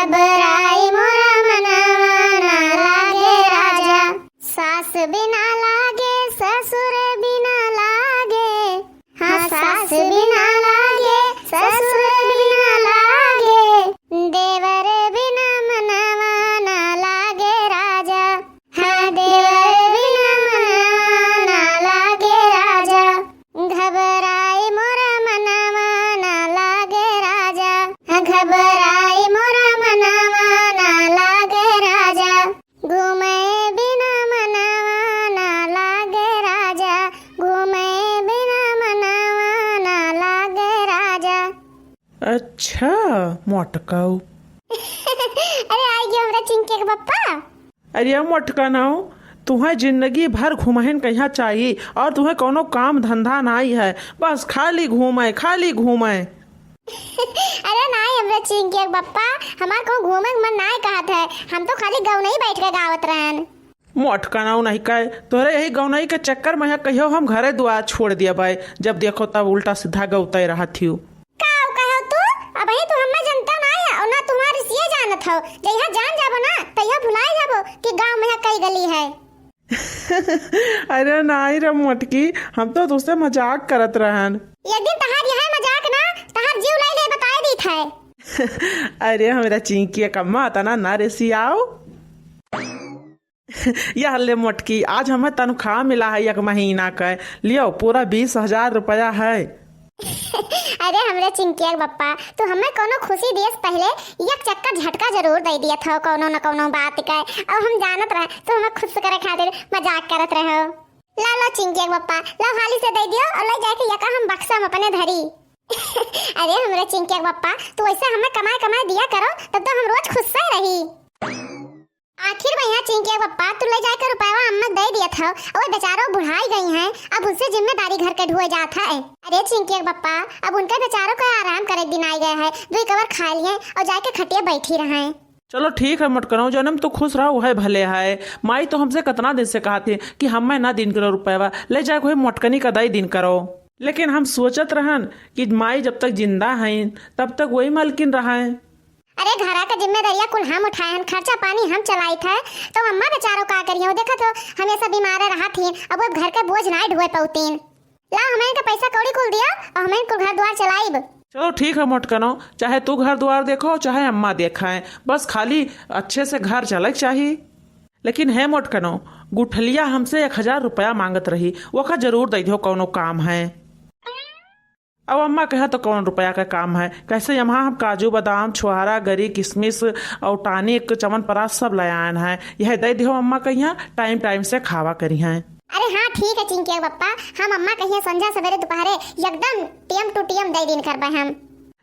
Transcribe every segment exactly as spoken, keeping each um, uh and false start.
घबराई मोरा मनवा ना लागे राजा। सास बिना लागे, ससुर बिना लागे। हाँ, सास बिना लागे, ससुर बिना लागे। देवर बिना मनवा ना लागे राजा। हाँ, देवर बिना मनवा ना लागे राजा। घबराई मोरा मनवा ना लागे राजा। हाँ, घबराई मोरा मनवा ना लागे राजा। घूमे बिना मनवा ना लागे राजा। घूमे बिना मनवा ना लागे राजा। अच्छा, मोटकऊ। अरे, आई गयो हमरा चिंकी के पप्पा। अरे मोटकनऊ, तुहें जिंदगी भर घूमहिन कहिया चाही और तुहें कौनो काम धंधा नाई है, बस खाली घूमे, खाली घूमे। अरे नाई हमरे चिंकी के पप्पा, हमार कहूँ घूमे के मन नाई कहत है, हम तो खाली गौनई बैठ के गावत रहन। मोटकनऊ नहीं कहे, तोहरे यही गौनई के चक्कर में कहियो हम घरे दुआर छोड़ दिया बाई, जब देखो तब उल्टा सीधा गौते रहत हियो। का कहो तू? अबही तू हम्मे जनता नाई है और ना तुम्हार रिसिये जानत हो। जहिया जान जाबो ना, तहिया भुलाए जाबो कि गाँव में कई गली है। अरे नाई रे मोटकी, हम तो तुझसे मजाक करत रहन। एक दिन तहार यह मजाक ना, तहार जीव लाई ले बताए दीत है। अरे हमरा चिंकी के अम्मा, तना ना रिसियाओ। यह ले मोटकी, आज हमें तनख्वाह मिला है एक महीना का, लियो पूरा बीस हजार रुपया है। अरे हमरे चिंकिया के पप्पा, तू हमें कौनो खुशी दिए से पहले एक चक्कर झटका जरूर दे दिया था कौनो न कौनो बात का। अब हम जानत रहे तू हमें खुश करे खातिर मजाक करत रहे हो। ला लो चिंकिया के पप्पा, लो हाली से दे दियो और ले जाके यका हम बक्सा में अपने धरी। अरे हमरे चिंकिया के पप्पा, तू ऐसे हमें कमाए कमाए दिया करो, तब तो हम रोज खुश से रही। आखिर भैया चिंकिया के पप्पा, तू ले जाके रुपयवा अम्मा दे दिया था, और बेचारो बुढ़ाई गई हैं, अब उनसे जिम्मेदारी घर के ढुए जात है। अरे चिंकिया के पप्पा, अब उनके बेचारो का आराम करे के दिन आ गए है, दुई कवर खा लिए और जाके खटिया बैठी रहे। चलो ठीक है मोटकनऊ, जन्म तू खुश रहो, वह भले है। माई तो हमसे कितना दिन से कहा थी कि हमें ना दिन करो रुपयवा, ले जाके वही मोटकनी का दई दिन करो, लेकिन हम सोचत रहन कि माई जब तक जिंदा हैं तब तक वही मालकिन रहे। अरे घरा का जिम्मेदारिया कुल हम उठाए हन, खर्चा पानी हम चलाइत है, तो अम्मा बेचारो का करियो? देखत हो हमेशा बीमार रहत ही, अब वो घर के बोझ ना ढोए पौतीन। ला हमें इनका पैसा कौड़ी कुल दिया और हमें इनको घर द्वार चलाइब। चलो ठीक है मोटकनो, चाहे तू घर द्वार देखो चाहे अम्मा देखाएं, बस खाली अच्छे से घर चले के चाही। लेकिन है मोटकनो, गुठलिया हमसे एक हजार रुपया मांगत रही, वका जरूर दे दो, कौनो काम है। अब अम्मा कहे तो कौन रुपया का काम है, कैसे यहाँ हम काजू बादाम छोहारा गरी किशमिश और टानिक चमनप्राश सब ले आयन है, यह दे दिहो अम्मा कहिया, टाइम टाइम से खावा करी हैं। अरे हाँ ठीक है चिंकिया के पप्पा, हम अम्मा कहिया संझा सवेरे दोपहरे एकदम टीएम टू टीएम दे दिन करबे हम।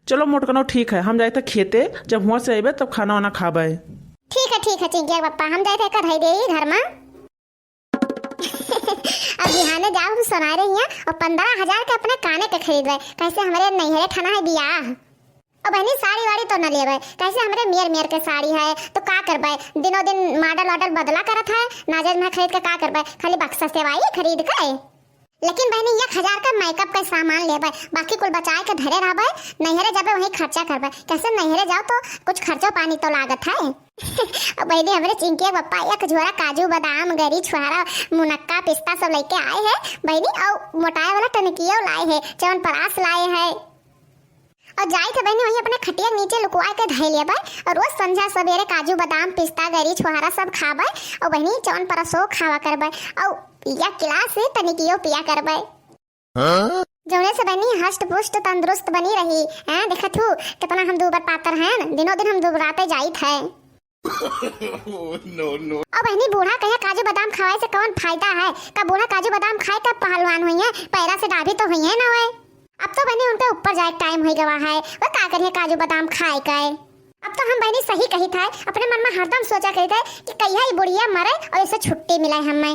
चलो मोटकनो ठीक है, हम जाए थे खेते, जब हुआ से अबे तब खाना वाना खाबे। ठीक है ठीक है चिंकिया के पप्पा, हम जाए थे कढ़ाई दे घर में। अब बिहाने जाओ हम सोनारे हियाँ और पन्द्रह हजार के अपने काने के खरीदबे, कैसे हमरे नैहरे ठाना है बियाह। और बहनी साड़ी वाड़ी तो न लेबे, कैसे हमरे मेर मेर के साड़ी है तो का करबे, दिनों दिन मॉडल ऑडल बदला करत है, नाजर में खरीद के का करबे, खाली बक्सा सेवाई खरीद के। लेकिन बहनी एक हजार का मेकअप का सामान लेबे, बाकी कुल बचाए के धरे रहबे, नैहरे जाबे वहीं खर्चा करबे, कैसे नैहरे जाओ तो कुछ खर्चो पानी तो लागत है। अब बहनी हमरे चिंकिया के पप्पा एक झोरा काजू बादाम गरी छोहारा मुनक्का पिस्ता सब लेके आए हैं बहनी, और मोटाए वाला टनकियो लाए हैं, च्यवनप्राश लाए हैं। और जाई थे बहनी वहीं अपने खटिया के नीचे लुकवा के धई लेबे, और रोज संझा सवेरे काजू बादाम पिस्ता गरी छोहारा सब खाबे, और बहनी च्यवनप्राशो खावा करबे, और एक गिलास टनकियो पिया करबे। हाँ? जौने से बहनी हष्ट पुष्ट तंदुरुस्त बनी रही। हैं, देखत हूँ कितना हम दूबर पातर हैं, दिनों दिन हम दुबराते जाइत है। Oh, no, no। अब बहनी बूढ़ा कहे काजू बादाम खवाए से कौन फायदा है? का बूढ़ा काजू बादाम खाए का पहलवान हुई है, पैरा से डाभी तो हुई है ना हुए। अब तो बहनी उनके ऊपर जाए टाइम हो गवा है, वो का करिए काजू बादाम खाए का है। अब तो हम बहनी सही कही था, अपने मन में हरदम सोचा कही था कि कहिया ये बुढ़िया मरे और इसे छुट्टी मिले हमें।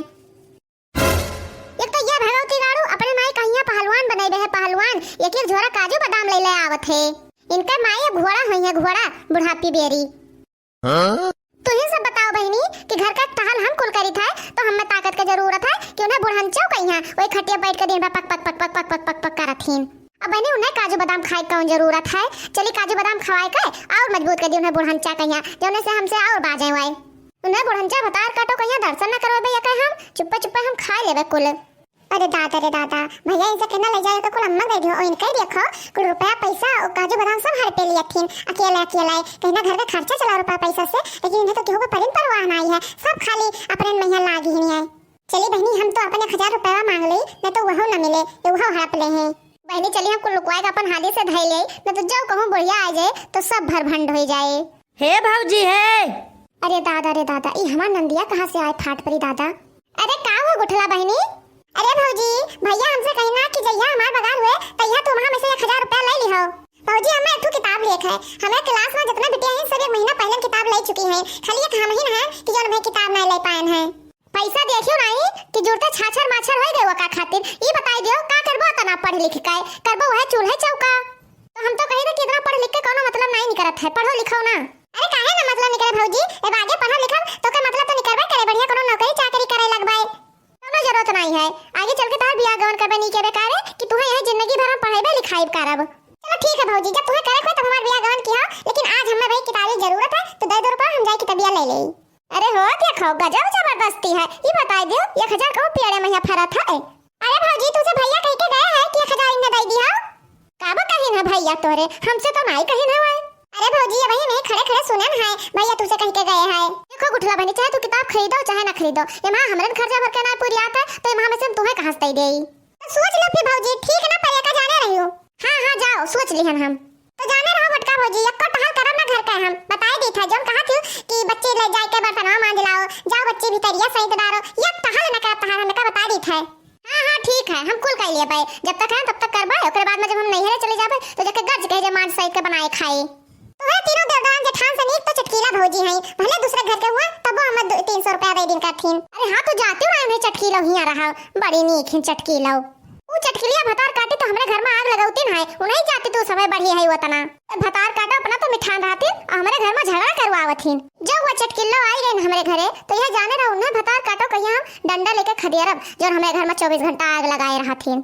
एक तो ये भगवती गाड़ू अपने माई कहिया पहलवान बनैबे है, पहलवान। एक एक झोरा काजू बादाम ले ले आवत है। इनका माई अब घोड़ा हुई है, घोड़ा, बुढ़ापी बेरी। हाँ? तुही सब बताओ बहनी कि घर का टहल हम कुल करी थे तो हमें ताकत के जरूरत है कि उन्हें बुढ़नचो कहिया वही खटिया बैठ के दिन भर पक पक पक पक पक पक पक पक करत हीन। अब बहिनी, उन्हें काजू बादाम खाए के कौन जरूरत है? चली काजू बादाम खवाए के और मजबूत कर दी उन्हें बुढ़ंचा कहिया, जौने से हमसे और बाजे हुए। उन्हें बुढ़ंचा भतार काटो कहिया दर्शन न करवाबे या कहे हम, चुप्पे चुप्पे हम खाए लेबे कुल। अरे दादा रे दादा, भैया इनसे कहना ले जाए तो कुल अम्मा दे दियो, और इनके देखो कुल रुपया पैसा और काजू बादाम सब हड़पे लिया थीन, अकेले अकेले कहना घर का खर्चा चला रुपया पैसा से, लेकिन इन्हें तो केहू को परिन परवाह नहीं है, सब खाली अपने महिया लागी ही नहीं है। चली बहिनी, हम तो अपन एक हजार रुपया मांग ली, न तो वहो न मिले, ये वहो हड़प ले हैं। बहिनी चली, हम कुल लुकवाए के अपन हाली से धई ले, न तो जब कहूँ बुढ़िया आ जाए तो सब भर भंड हो जाए। हे भौजी हे। अरे दादा रे दादा, ई हमार नंदिया कहाँ से आए फाट परी दादा। अरे का हुआ गुठला बहिनी? अरे भौजी, भैया हमसे कही ना कि जहिया हमार बगान हुए तहिया तू वहाँ में से एक हजार रुपया ले लिहो। भौजी, हमें एक ठो किताब लेख है, हमें क्लास में जितना बिटिया हैं सब एक महीना पहले किताब ले चुकी हैं, खाली एक हम ही ना है कि जो हमें किताब नहीं ले पाए हैं। पैसा देखियो नहीं कि जुड़ते छाछर माछर होई गए ओका खातिर। ई बताई दियो, का करबो तना पढ़ लिख के? करबो वह चूल्हे चौका? तो हम तो कही ना कि इतना पढ़ लिख के कोनो मतलब नहीं निकरत है, पढ़ो लिखो ना। अरे काहे ना मतलब निकरे भौजी, ए बागे पढ़ब लिखब तो के मतलब तो निकरबे करे, बढ़िया कोनो नौकरी चाकरी करे लगबे। कोनो जरूरत नहीं है, आगे चल के तोहर बियाह गवन करबे नहीं के बेकारे कि तुहे यही जिंदगी भर हम पढ़ाईबे लिखाईब करब। चलो ठीक है भौजी, जब तुहे करे होई तब हमार बियाह गवन किहा, लेकिन आज हमें भाई किताबी जरूरत है, तो दे दो रुपया, हम जाए किताबिया ले ले। अरे हो, देखो, गजब जबरदस्ती है। ई बताई दियो, एक हजार कहूँ पेड़े में यहाँ फरत है? अरे भौजी, तुझे भैया कह के गए हैं कि एक हजार इन्हें दे दिया। काबा कहिन है भैया तोरे? हमसे तो नाई कहिन है भाई। अरे भौजी, अबही में खड़े खड़े सुनन है, भैया तुझे कह के गए हैं। देखो गुठला बहिनी, चाहे तू किताब खरीदो चाहे ना खरीदो, एमा हमरन खर्चा भर के ना पूरी आता, तो एमा में से हम तुम्हें कहाँ से दे देई? तो सोच लो फिर भौजी, ठीक ना पड़े का जाने रही हो। हाँ, हाँ, जाओ, सोच लिहन हम। तो जाने रहो मोटका भौजी, एको टहल करब ना घर का हम, बताई दी था, जौन कहा थी कि बच्ची ले जाए के बर्तनवा मांज लाओ, जाओ बच्ची भीतरिया सहित डारो, एक टहल न करब तहार, हमका बताई दी था। हाँ, हाँ, ठीक है, हम कुल कर लिए बे, जब तक है तब तक करबे, ओकरे बाद में जब हम नैहरे चले जाबे, तो जाके गज के जे मांज सहित के बनाए खाए। तो है तीनों देवदान जेठान से नीक तो चटकीला भौजी हैं, भले दूसरे घर के हुआ, तबो हम दो, तीन सौ रुपया दे दिन करथिन। अरे हाँ, तो जाती हूँ ना, उन्हें चटकीला हिया रहा, बड़ी नीक है चटकीला। ऊ चटकिलिया भतार काटी तो हमरे घर में आग लगौती ना है, उन्हें जाती तू समय बढ़िया है वतना। भतार काटा अपना तो मिठान रहती, और हमरे घर में झगड़ा करवावत हिन। जब वो चटकिल्लो आई गई हमरे घरे, तो यह जाने रहो उन्हें भतार काटो कहिया हम डंडा लेके खदियरब, जो हमरे घर में चौबीस घंटा आग लगाए रहत हिन।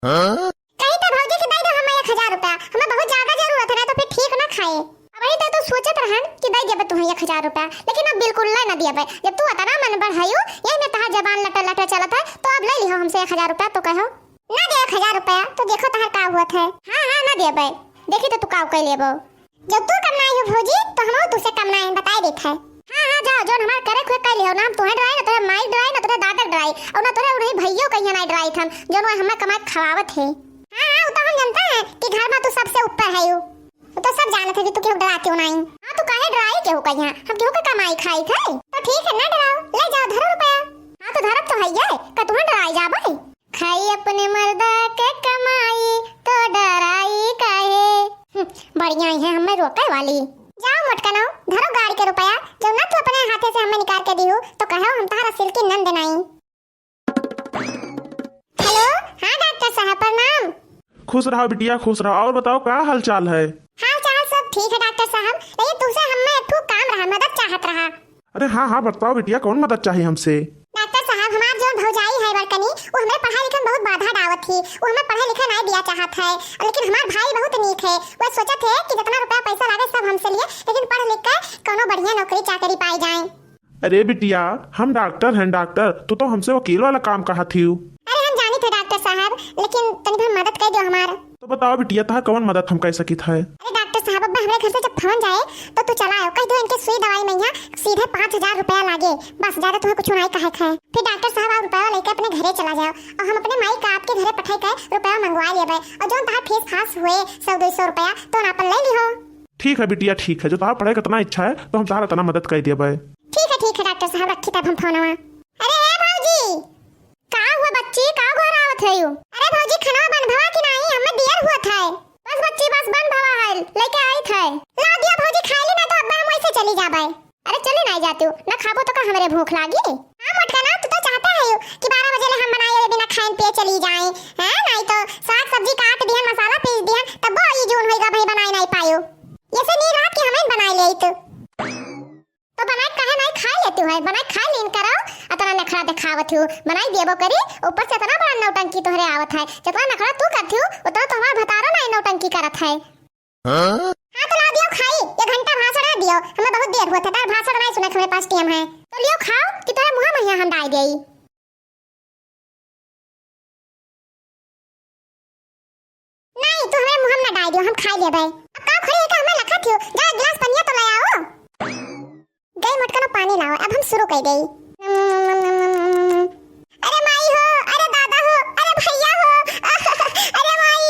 हाँ? कही तो भौजी के दे दो हमें एक हजार रुपया, हमें बहुत ज्यादा जरूरत है, ना तो फिर ठीक ना खाए। अब वही तो तू सोचत रहन कि दे देबे तुम्हें एक हजार रुपया, लेकिन अब बिल्कुल ले ना देबे। जब तू अतना मन बढ़ायु, यही में तहार जबान लटा लटा चलत है, तो अब ले लिहो हमसे एक हजार रुपया, तो कहो। ना दे एक हजार रुपया, तो देखो तहार का हुआ है। हाँ, हाँ, ना देबे, देखी तो तू का कर लेबो। जब तू कम ना आयु भौजी, तो हम तुझसे कम ना आए, बताए देत है। हाँ, हाँ, जाओ, जौन हमार करे खुए कर लिहो, ना हम तुम्हें डराई, ना तुम्हें माई डराई, ना तुम्हें दादा डराई, और ना तुम्हें उन्हें भैयो कहिया ना डराई हम, जौन वो हमें कमाए खवावत है। हाँ, हाँ, वो तो हम जानता है कि घर में तू सबसे ऊपर है यू। वो तो सब जानत है कि तू केहू डराती हो नहीं। हाँ, तू काहे डराई केहू का यहाँ? हम केहू का कमाई खाई थे? तो ठीक है, ना डराओ, ले जाओ, धरो रुपया। हाँ, तो धरत तो है ये, का तुम्हें डराई जाबे? खाई अपने मर्दा के कमाई, तो डराई काहे? हम्म, बढ़िया ही है हमें रोके वाली। जाओ मोटकनो, धरो गाड़ी के रुपया, जो ना तू अपने हाथे से हमें निकाल के दिहू, तो कहो हम तहारा सिल्की नंद नाई। हेलो, हाँ डॉक्टर साहब, प्रणाम। खुश रहा बिटिया, खुश रहा। और बताओ, का हाल चाल है? हाल चाल सब ठीक है डॉक्टर साहब, लेकिन तुमसे हमें एक ठो काम रहा, मदद चाहत रहा। अरे हाँ, हाँ, बताओ बिटिया, कौन मदद चाही हमसे? डॉक्टर साहब, हमार जौन भौजाई है बड़कनी, वो हमरे पढ़ाई लिखे में बहुत बाधा डावत थी। वो हमें पढ़े लिखे नाई दिया चाहत है, लेकिन हमार भाई बहुत नीक है। वो सोचत है कि जितना रुपया पैसा लागे सब हमसे लिए, लेकिन पढ़ लिख के कौनो बढ़िया नौकरी चाकरी पाई जाए। अरे बिटिया, हम डॉक्टर हैं, डॉक्टर। तू तो हमसे वकील वाला काम कहा थी। अरे हम जानी थे डॉक्टर साहब, लेकिन तनी भर मदद कर दो हमार। तो बताओ बिटिया, तहार कौन मदद हम कर सकित है? अरे डॉक्टर साहब, अब हमरे घर से जब फोन जाए तो तू चला आओ, कह दो इनके सुई दवाई में यहाँ सीधे पाँच हजार रुपया लागे, बस ज्यादा तुम्हें कुछ नहीं कहे है। फिर डॉक्टर साहब आप रुपया लेके अपने घरे चला जाओ और हम अपने माई का आपके घरे पठाई कर रुपया मंगवा लेबे और जो तहार फीस फास हुए सौ दो सौ रुपया तो ना अपन ले लिहो। ठीक है बिटिया, ठीक है, जो तहार पढ़े कितना इच्छा है तो हम तहार इतना मदद कर देबे। ठीक है, ठीक है डॉक्टर साहब, रखी तब हम फोनवा। अरे ए भौजी, का हुआ बच्ची, का गोहरावत है यू? अरे भौजी, खाना बनभवा कि नहीं, हमें देर हुआ था। बस बच्ची, बस बनभवा है, लेके आई थे। ला दिया भौजी, खा ली ना तो अब हम वैसे चली जाबे। अरे चली नहीं जाती हूँ, ना खाबो तो का हमरे भूख लागी? हाँ मोटका ना, तू तो चाहता है यू कि बारह बजे ले हम बनाए हुए बिना खाए पिए चली जाए, हैं? नहीं तो साग सब्जी काट दिहन, मसाला पीस दिहन, तब वो ई जून होइगा भाई बनाए नहीं पायो। ये से नीक रात की हमें बनाए ले आई तू। तो बनाए काहे नहीं खाए लेती हूँ, बनाए खाए लीन करो, अतना नखरा दिखावत हूँ, बनाए देबो करी, ऊपर से इतना बड़ा नौटंकी तोहरे आवत है, जितना नखरा तू करती हूँ, उतना तो हमार भतार करत है। हाँ? हाँ, तो लाओ, दियो खाई, एक घंटा भाषण है, दियो, हमें बहुत देर होत है, तार भाषण नहीं सुने के हमारे पास टाइम है, तो लियो खाओ कि तोरे मुँह में हम डाल देई। नहीं, तू हमरे मुँह में ना डाल दियो, हम खाई लेबै। अब का खड़ी है कि हमें लखा थियो, जा एक गिलास पनिया तो ले आओ। गई मोटकनो पानी लाओ, अब हम शुरू कर देई। अरे माई हो, अरे दादा हो, अरे भैया हो, अरे माई।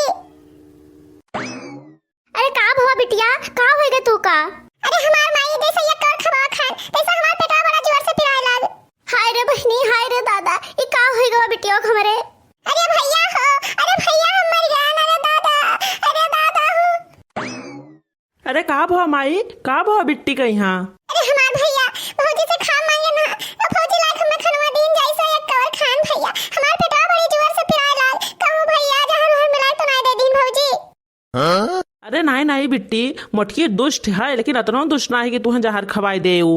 अरे का भवा बिटिया, का होई गए तू का? अरे हमार माई जैसे ये कर खवा खान, तैसे हमार पेटवा बड़ा जोर से पिराए लाग। हाय रे बहिनी, हाय रे दादा, ई का होई गवा बिटिया हमरे? अरे भैया हो, अरे भैया हम मर गए, अरे दादा, अरे दादा हो। अरे का भवा माई, का भवा बिट्टी का यहाँ? अरे हमार भैया, भौजी से खा मांगे ना, अब भौजी लायक हमें खनवा दीन जैसे एक कवर खान भैया, हमार पेटवा बड़ी जोर से पिराए लाग, कहूँ भैया जहर उहर मिलाए तो ना दे दीन भौजी। अरे नाई, नाई बिट्टी, मोटकी दुष्ट है, लेकिन अतनो दुष्ट ना है कि तुहें जहर खवाई दे ऊ।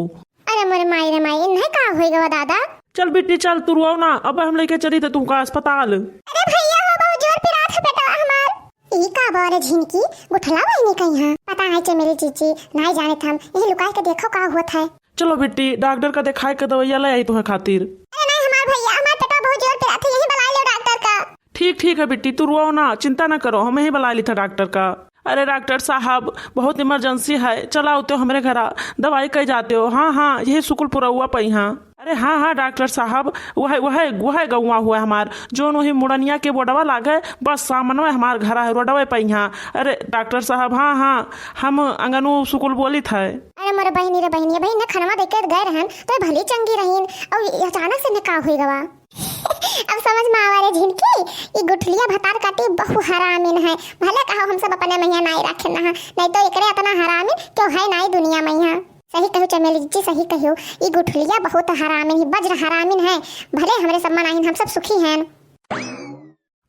अरे मोरे माई रे माई, इन्हें का होई गवा दादा? चल बिट्टी चल, तू रोओ ना, अब हम लेके चली थे तुमका अस्पताल। अरे भैया हो, बहुत जोर पिरात है बेटा हमार। ई का बा रे झिनकी, गुठला बहिनी कहीं है? पता है चमेली जीजी, नाई जाने हम, यही लुकाए के देखो का होत है। चलो बिट्टी, डॉक्टर का दिखाए के दवाइया ले आई तुहें खातिर। अरे नहीं हमार भैया, हमार पेटवा बहुत जोर पिरात है, यही बुला लो डॉक्टर का। ठीक, ठीक है बिट्टी, तू रोओ ना, चिंता ना करो, हम यही बुला ली था डॉक्टर का। अरे डॉक्टर साहब, बहुत इमरजेंसी है, चला आते हो हमरे घरा, दवाई कई जाते हो। हाँ, हाँ, यही सुकुल पुरौआ पई हाँ। अरे हाँ, हाँ डॉक्टर साहब, वह, वह, वह गौवा हुआ हमार, जोन वही मुड़निया के बोडवा लागे, बस सामनवे हमार घरा है, रोडवे पई हाँ। अरे डॉक्टर साहब, हाँ, हाँ, हम अंगनू सुकुल बोली थे। अरे मोरे बहिनी रे बहिनी, बहिन ने खनवा देके गए रहन, तो भली चंगी रहीन, और अचानक से ने का हुई गवा? अब समझ में आवा रे झिनकी, ई गुठलिया भतार काटी बहु हरामिन है। भले कहो हम सब अपने मैया नाई रखे ना, नहीं तो एकरे इतना हरामिन क्यों है नाई दुनिया मैया। सही कहो चमेली जी, सही कहो, ई गुठलिया बहुत हरामिन है, वज्र हरामिन है। भले हमरे सब मनाहिन, हम सब सुखी हैं।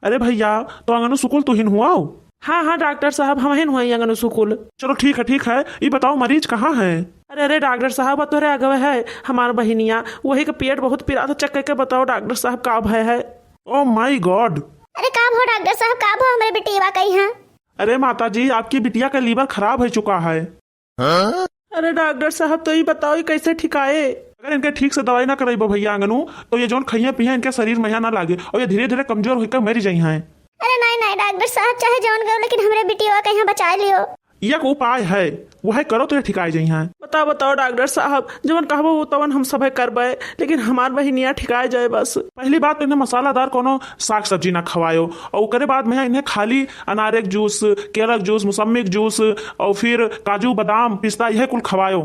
अरे भैया, तो अंगनू सुकुल तुहिन हुआओ? हाँ, हाँ डॉक्टर साहब, हमहिन हुआ अंगनू सुकुल। चलो ठीक है, ठीक है, ई बताओ मरीज कहाँ है? अरे, अरे डॉक्टर साहब, वो तोरे आगे है हमार बहिनिया, वही के पेट बहुत पिरात है, check करके बताओ डॉक्टर साहब का भय है। Oh my God! अरे का भो डॉक्टर साहब, का भो हमरे बिटिया कहीं है? अरे माता जी, आपकी बिटिया का liver खराब हो चुका है। अरे डॉक्टर साहब, तो ई बताओ, ई कैसे ठिकाए? अगर इनके ठीक से दवाई ना करइबो भैया अंगनू, तो ये जौन खइया पिया इनके शरीर में यहाँ ना लागे और ये धीरे धीरे कमजोर होकर मरी जाई हैं। अरे नहीं, नहीं डॉक्टर साहब, चाहे जौन करो, लेकिन हमरे बिटिया के यहाँ बचा लियो। एक उपाय है, वह करो तो ये ठिकाए जाई हैं। बताओ, बताओ डॉक्टर साहब, जवन कहबो वो तवन हम सभे करबे, लेकिन हमार बहिनिया ठिकाए जाए बस। पहली बात तो इन्हें मसालादार कोनो साग सब्जी ना खवायो, और ओकरे बाद में इन्हें खाली अनारे के जूस, केला के जूस, मौसम्मी के जूस, और फिर काजू, बादाम, पिस्ता, यह कुल खवायो।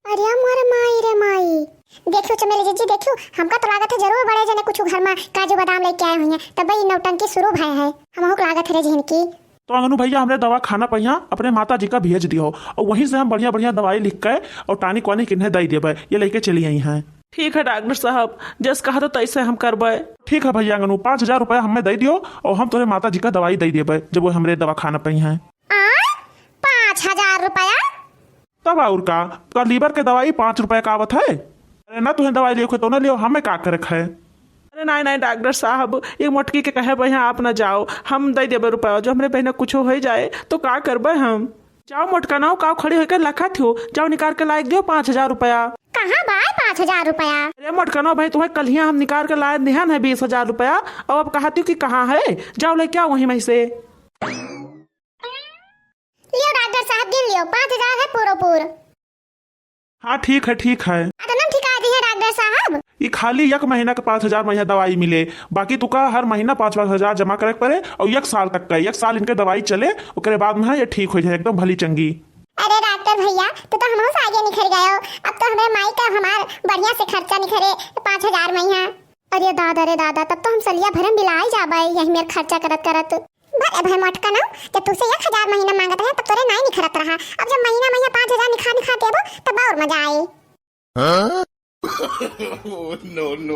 अरे मोर माई रे माई, देखियो चमेली जीजी, देखियो, हमका तो लागत है जरूर बड़े जने कुछ घर में काजू बादाम लेके आए हुए हैं, तब ई नौटंकी शुरू भय है। हमहू के लागत है रे झिनकी। तो अंगनू भैया, हमरे दवा खाना पहिया अपने माता जी का भेज दियो, और वहीं से हम बढ़िया बढ़िया दवाई लिख के और टॉनिक वानिक इन्हें दे देबे, ये लेके चली आई हैं। ठीक है डॉक्टर साहब, जस कहा तो तैसे हम करबे। ठीक है भैया अंगनू, पाँच हजार रुपया हमें दे दियो और हम तोरे माता जी का दवाई दे देबे, जब वो हमरे दवा खाना पहिया। आ, पाँच हजार रुपया? तब और का, का liver के दवाई पाँच रुपया का आवत है? अरे ना, तुहें दवाई लियो तो ना लियो, हमें का करे है? अरे नहीं, नहीं डॉक्टर साहब, ये मोटकी के कहे बहिया आप ना जाओ, हम दे देबे रुपया, जो हमरे बहिना कुछ हो जाए तो का करबे हम? जाओ मोटका ना, काव खड़ी होकर लखा थियो, जाओ निकाल के लायक दियो पाँच हजार रुपया। कहाँ बा पाँच हजार रुपया? अरे मोटका ना भाई, तुम्हें कल ही हम निकाल के लाए निहन है बीस हजार रुपया, और अब कहा थियो कि कहाँ है, जाओ लेके आओ वहीं में से। लियो डॉक्टर साहब, गिन लियो, पाँच हजार है पूरो पूर। हाँ, ठीक है, ठीक है। अतनम ठिका दी है डॉक्टर साहब। ई खाली एक महीना के पाँच हजार में यहाँ दवाई मिले, बाकी तुका हर महीना पाँच पाँच हजार जमा करे के पड़े और एक साल तक का, एक साल इनके दवाई चले, ओकरे बाद में ये ठीक हो जाए, एकदम भली चंगी। अरे डॉक्टर भैया, तू तो हमहू से आगे निखर गयो। अब तो हमरे माई का हमार बढ़िया से खर्चा निखरे पाँच हजार में यहाँ। अरे दादा रे दादा, तब तो हम सलिया भरन बिलाई जाबे यही मेर खर्चा करत करत। भले भाई मोटका ना, जब तुसे एक हजार महीना मांगत रहे, तब तोरे नाई निखरत रहा। अब जब महीना महीना पाँच हजार निखा निखा देबो, तब और मजा आए। हाँ? Oh, no, no।